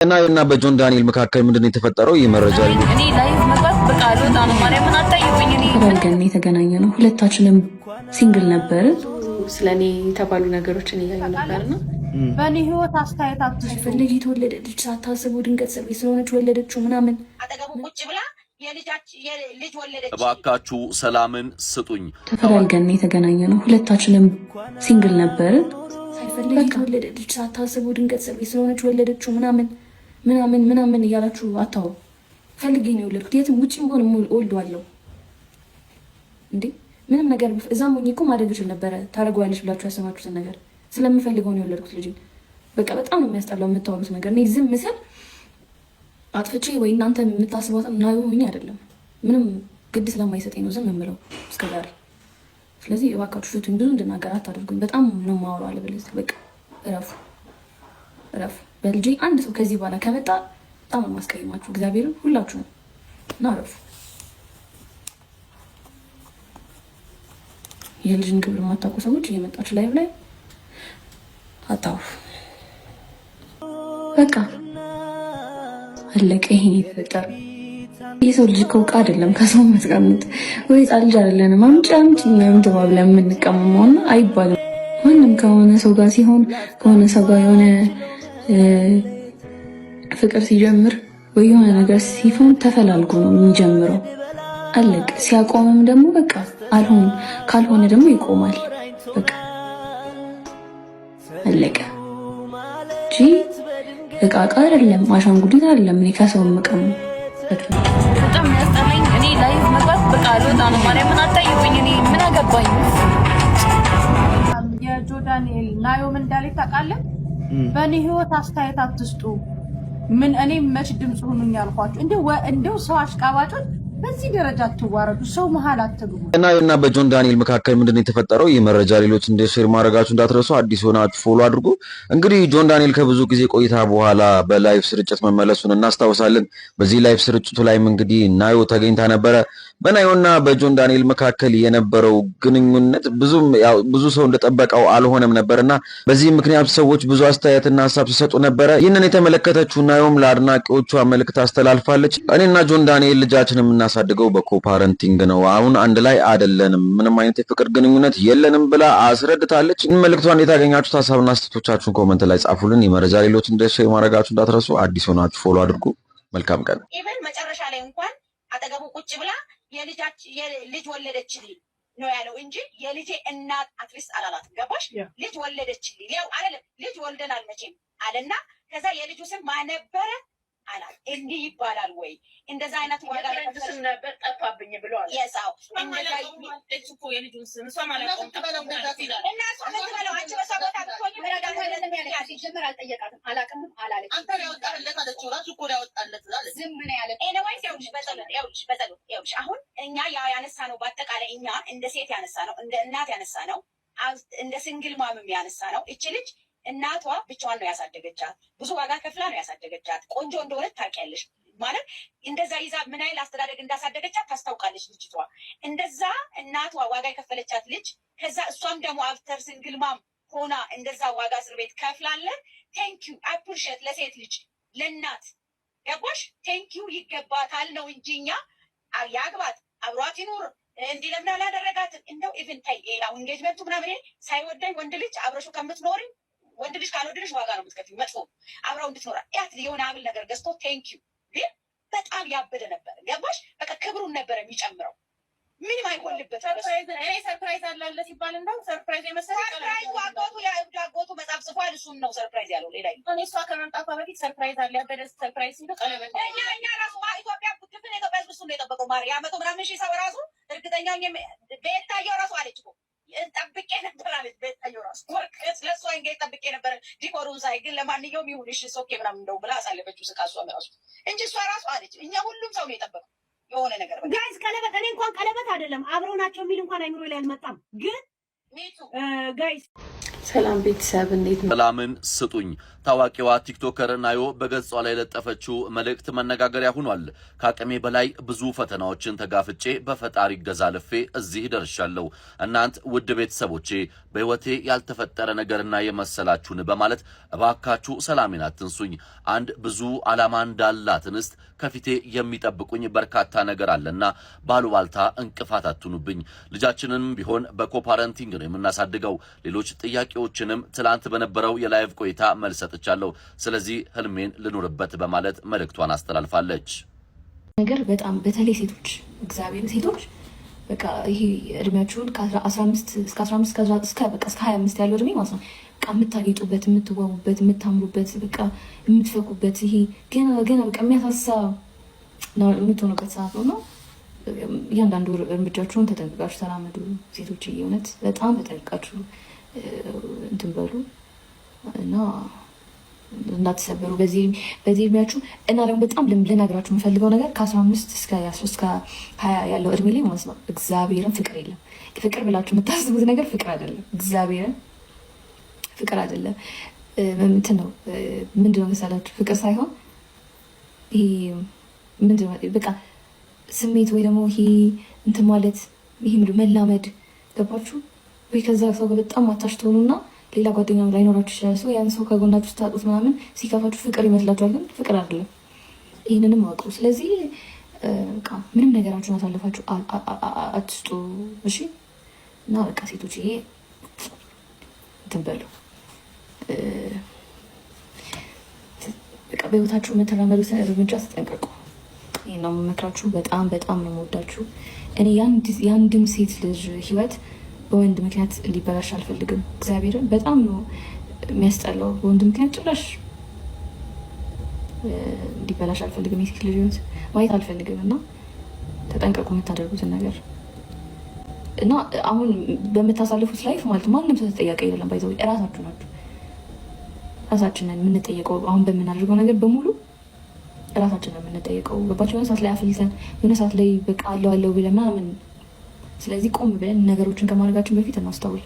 እና በጆን ዳንኤል መካከል ምንድን ነው የተፈጠረው? ይህ መረጃ እኔ live መግባት በቃ አልወጣ ነው። ማርያምን አትጠይቁኝ። እኔ ተፈልገን የተገናኘ ነው። ሁለታችንም single ነበርን። ስለ እኔ የተባሉ ነገሮችን እያዩ ነበርና በእኔ ህይወት አስተያየት አትስጡ። ሳይፈልግ የተወለደ ልጅ ሳታስበው ድንገት ሰርቪስ ስለሆነች ወለደችው ምናምን። አጠገቡ ቁጭ ብላ የልጅ ወለደች። እባካችሁ ሰላምን ስጡኝ። ተፈላልገን የተገናኘ ነው። ሁለታችንም single ነበርን። ሳይፈልግ የተወለደ ልጅ ሳታስበው ድንገት ሰርቪስ ስለሆነች ወለደችው ምናምን ምናምን ምናምን እያላችሁ አታው። ፈልጌ ነው የወለድኩት። የትም ውጭም ሆን እወልደዋለሁ እንዴ፣ ምንም ነገር እዛም ሆኜ እኮ ማድረግ እችል ነበረ። ታደርገዋለች ብላችሁ ያሰማችሁትን ነገር ስለምፈልገው ነው የወለድኩት ልጅ። በቃ በጣም ነው የሚያስጠላው የምታወሩት ነገር። እኔ ዝም ስል አጥፍቼ ወይ እናንተ የምታስቧት ናዩ ሆኜ አይደለም። ምንም ግድ ስለማይሰጠኝ ነው ዝም የምለው እስከዛሬ። ስለዚህ እባካችሁ ፍቱኝ፣ ብዙ እንድናገር አታድርጉኝ። በጣም ነው የማወራው። አለበለዚያ በቃ እረፉ፣ እረፉ። በልጄ አንድ ሰው ከዚህ በኋላ ከመጣ በጣም ነው የማስቀይማችሁ። እግዚአብሔርን ሁላችሁም እና እረፉ። የልጅን ክብር የማታውቁ ሰዎች እየመጣችሁ live ላይ አታውሩ። በቃ አለቀ። ይሄን የተፈጠረው የሰው ልጅ እኮ ዕቃ አይደለም ከሰው መስቀምጥ ወይ ሕፃን ልጅ አይደለንም። አምጪ አምጪ ምናምን ተባብለን የምንቀመመውና አይባልም። ማንም ከሆነ ሰው ጋር ሲሆን፣ ከሆነ ሰው ጋር የሆነ ፍቅር ሲጀምር ወይ የሆነ ነገር ሲሆን ተፈላልጎ ነው የሚጀምረው። አለቀ። ሲያቆምም ደግሞ በቃ አልሆን ካልሆነ ደግሞ ይቆማል። በቃ አለቀ እንጂ እቃ እቃ አይደለም፣ አሻንጉሊት አይደለም። እኔ ከሰው የምቀመው በጣም የሚያስጠላኝ እኔ live መግባት በቃ አልወጣ ነው። ማርያምን አትጠይቁኝ። እኔ ምን አገባኝ? የጆ ዳንኤል ናዮም እንዳለች ታውቃለህ? በእኔ ህይወት አስተያየት አትስጡ። ምን እኔ መች ድምፅ ሁኑኝ አልኳችሁ? እንደው ሰው አሽቃባጮች በዚህ ደረጃ አትዋረዱ። ሰው መሀል አትግቡ። እና በጆን ዳንኤል መካከል ምንድን ነው የተፈጠረው? ይህ መረጃ ሌሎች እንደ share ማድረጋችሁ እንዳትረሱ። አዲስ ሆናችሁ follow አድርጉ። እንግዲህ ጆን ዳንኤል ከብዙ ጊዜ ቆይታ በኋላ በ live ስርጭት መመለሱን እናስታውሳለን። በዚህ live ስርጭቱ ላይም እንግዲህ ናዮ ተገኝታ ነበረ። በናዮና በጆን ዳንኤል መካከል የነበረው ግንኙነት ብዙም ያው ብዙ ሰው እንደጠበቀው አልሆነም ነበርና በዚህ ምክንያት ሰዎች ብዙ አስተያየትና ሀሳብ ሲሰጡ ነበረ። ይህንን የተመለከተችው ናዮም ለአድናቂዎቿ መልእክት አስተላልፋለች። እኔና ጆን ዳንኤል ልጃችን የምናሳድገው በ co-parenting ነው። አሁን አንድ ላይ አይደለንም፣ ምንም አይነት የፍቅር ግንኙነት የለንም ብላ አስረድታለች። ይህን መልእክቷን እንዴት አገኛችሁት? ሀሳብና አስተያየቶቻችሁን comment ላይ ጻፉልን። የመረጃ ሌሎች እንደ share ማድረጋችሁ እንዳትረሱ። አዲስ ሆናችሁ follow አድርጉ። መልካም ቀን። Even መጨረሻ ላይ እንኳን አጠገቡ ቁጭ ብላ የልጅ ወለደችልኝ ነው ያለው እንጂ የልጄ እናት at least አላላትም። ገባሽ? ልጅ ወለደችልኝ ያው አይደለም ልጅ ወልደናል መቼም አለና ከዛ የልጁ ስም ማን ነበረ አላት። እንዲህ ይባላል ወይ? እንደዛ አይነት ዋጋ ስም ነበር ጠፋብኝ ብለዋል። የሳው የልጁን ስም እሷ ማለት እና እሷ ምን ትበለው? አንቺ በሷ ቦታ ብትሆኚ ምን ሲጀመር አልጠየቃትም፣ አላውቅምም አላለችም። አንተ ያወጣህለት አለችው። ራሱ እኮ ነው ያወጣለት አለች። ዝም ነው ያለችው። Anyways ይኸውልሽ፣ በጸሎት ይኸውልሽ፣ በጸሎት ይኸውልሽ፣ አሁን እኛ ያ ያነሳ ነው በአጠቃላይ እኛ እንደ ሴት ያነሳ ነው፣ እንደ እናት ያነሳ ነው፣ እንደ single mom ም ያነሳ ነው። እቺ ልጅ እናቷ ብቻዋን ነው ያሳደገቻት። ብዙ ዋጋ ከፍላ ነው ያሳደገቻት። ቆንጆ እንደሆነች ታውቂያለሽ። ማለት እንደዛ ይዛ ምን ያህል አስተዳደግ እንዳሳደገቻት ታስታውቃለች ልጅቷ። እንደዛ እናቷ ዋጋ የከፈለቻት ልጅ ከዛ እሷም ደግሞ after single mom ሆና እንደዛ ዋጋ እስር ቤት ከፍላለን። Thank you, appreciate ለሴት ልጅ ለእናት ገባሽ? Thank you ይገባታል ነው እንጂ እኛ ያግባት አብሯት ይኑር እንዲህ ለምን አላደረጋትም? እንደው even ታይ engagement ኡ ምናምን ሳይወዳኝ ወንድ ልጅ አብረሹ ከምትኖሪ ወንድ ልጅ ካልወደደሽ ዋጋ ነው የምትከፊው። መጥፎ አብረው እንድትኖራ ያት የሆነ ሀብል ነገር ገዝቶ thank you ግን በጣም ያበደ ነበር። ገባሽ? በቃ ክብሩን ነበር የሚጨምረው። ምንም አይጎልበትም። እኔ surprise አላለ ሲባል እንደው surprise የመሰለኝ Surprise አጎቱ አጎቱ መጽሐፍ ጽፏል። እሱም ነው surprise ያለው። ሌላ እኔ እሷ ከመምጣቷ በፊት surprise አለ ያበደ surprise ሲሉ ቀለበት እኛ ራሱ ኢትዮጵያ ድፍን የኢትዮጵያ ሕዝብ እሱን ነው የጠበቀው። ማር የአመቶ ምናምን ሺህ ሰው ራሱ እርግጠኛ ቤታየው ራሱ አለች እኮ ጠብቄ ነበር አለች። ቤታየው ራሱ ወርቅ ለእሷ እንጌ ጠብቄ ነበር decor ኡን ሳይ፣ ግን ለማንኛውም ይሁን እሺ okay ምናምን እንደው ብላ አሳለፈችው። ስቃ እሷ ራሱ እንጂ እሷ ራሱ አለች። እኛ ሁሉም ሰው ነው የጠበቀው የሆነ ነገር Guys፣ ቀለበት እኔ እንኳን ቀለበት አይደለም አብረው ናቸው የሚል እንኳን አይምሮ ላይ አልመጣም። ግን guys ሰላም ቤተሰብ፣ እንዴት ነው? ሰላምን ስጡኝ። ታዋቂዋ ቲክቶከር ናዮ በገጿ ላይ የለጠፈችው መልእክት መነጋገሪያ ሆኗል። ከአቅሜ በላይ ብዙ ፈተናዎችን ተጋፍጬ በፈጣሪ እገዛ አልፌ እዚህ ደርሻለሁ። እናንት ውድ ቤተሰቦቼ በሕይወቴ ያልተፈጠረ ነገርና የመሰላችሁን በማለት እባካችሁ ሰላሜን አትንሱኝ። አንድ ብዙ ዓላማ እንዳላት እንስት ከፊቴ የሚጠብቁኝ በርካታ ነገር አለና ባሉባልታ እንቅፋት አትሁኑብኝ። ልጃችንንም ቢሆን በ co-parenting ነው የምናሳድገው። ሌሎች ጥያቄዎችንም ትላንት በነበረው የ live ቆይታ መልስ ሰጥቻለሁ። ስለዚህ ህልሜን ልኑርበት በማለት መልእክቷን አስተላልፋለች። ነገር በጣም በተለይ ሴቶች፣ እግዚአብሔር፣ ሴቶች በቃ ይሄ እድሜያችሁን ከ15 እስከ 15 እስከ በቃ እስከ 25 ያለው እድሜ ማለት ነው፣ በቃ የምታጌጡበት፣ የምትዋቡበት፣ የምታምሩበት፣ በቃ የምትፈኩበት፣ ይሄ ገና ገና በቃ የሚያሳሳ የምትሆኑበት ሰዓት ነው እና እያንዳንዱ እርምጃችሁን ተጠንቅቃችሁ ተራመዱ ሴቶች። እውነት በጣም ተጠንቅቃችሁ እንትን በሉ እና እንዳትሰበሩ በዚህ እድሜያችሁ። እና ደግሞ በጣም ልነግራችሁ የምፈልገው ነገር ከ15 እስከ 20 ያለው እድሜ ላይ ማለት ነው፣ እግዚአብሔርን፣ ፍቅር የለም። ፍቅር ብላችሁ የምታስቡት ነገር ፍቅር አይደለም። እግዚአብሔርን፣ ፍቅር አይደለም። እንትን ነው፣ ምንድነው መሰላችሁ? ፍቅር ሳይሆን ይሄ ምንድነው፣ በቃ ስሜት ወይ ደግሞ ይሄ እንትን ማለት፣ ይሄ ምንድን መላመድ፣ ገባችሁ ወይ? ከዛ ሰው ጋር በጣም attach ትሆኑና ሌላ ጓደኛ ላይኖራችሁ ይችላል። ሰው ያን ሰው ከጎናችሁ ስታጡት ምናምን ሲከፋችሁ ፍቅር ይመስላችኋል፣ ግን ፍቅር አይደለም። ይህንንም አውቁ። ስለዚህ በቃ ምንም ነገራችሁን አሳልፋችሁ አትስጡ። እሺ፣ እና በቃ ሴቶች ይሄ እንትን በሉ፣ በቃ በህይወታችሁ የምትራመዱትን እርምጃ ተጠንቀቁ። ይህ ነው የምመክራችሁ። በጣም በጣም ነው የምወዳችሁ። እኔ የአንድም ሴት ልጅ ህይወት በወንድ ምክንያት እንዲበላሽ አልፈልግም። እግዚአብሔርን፣ በጣም ነው የሚያስጠላው። በወንድ ምክንያት ጭራሽ እንዲበላሽ አልፈልግም። የሴት ልጅ ህይወት ማየት አልፈልግም እና ተጠንቀቁ የምታደርጉትን ነገር። እና አሁን በምታሳልፉት life ማለት ማንም ሰው ተጠያቂ አይደለም። By the way እራሳችሁ ናችሁ። ራሳችንን የምንጠየቀው አሁን በምናደርገው ነገር በሙሉ እራሳችንን የምንጠየቀው፣ ገባችሁ? የሆነ ሰዓት ላይ አፍልተን፣ የሆነ ሰዓት ላይ በቃ አለው አለው ብለን ምናምን። ስለዚህ ቆም ብለን ነገሮችን ከማድረጋችን በፊት እናስተውል።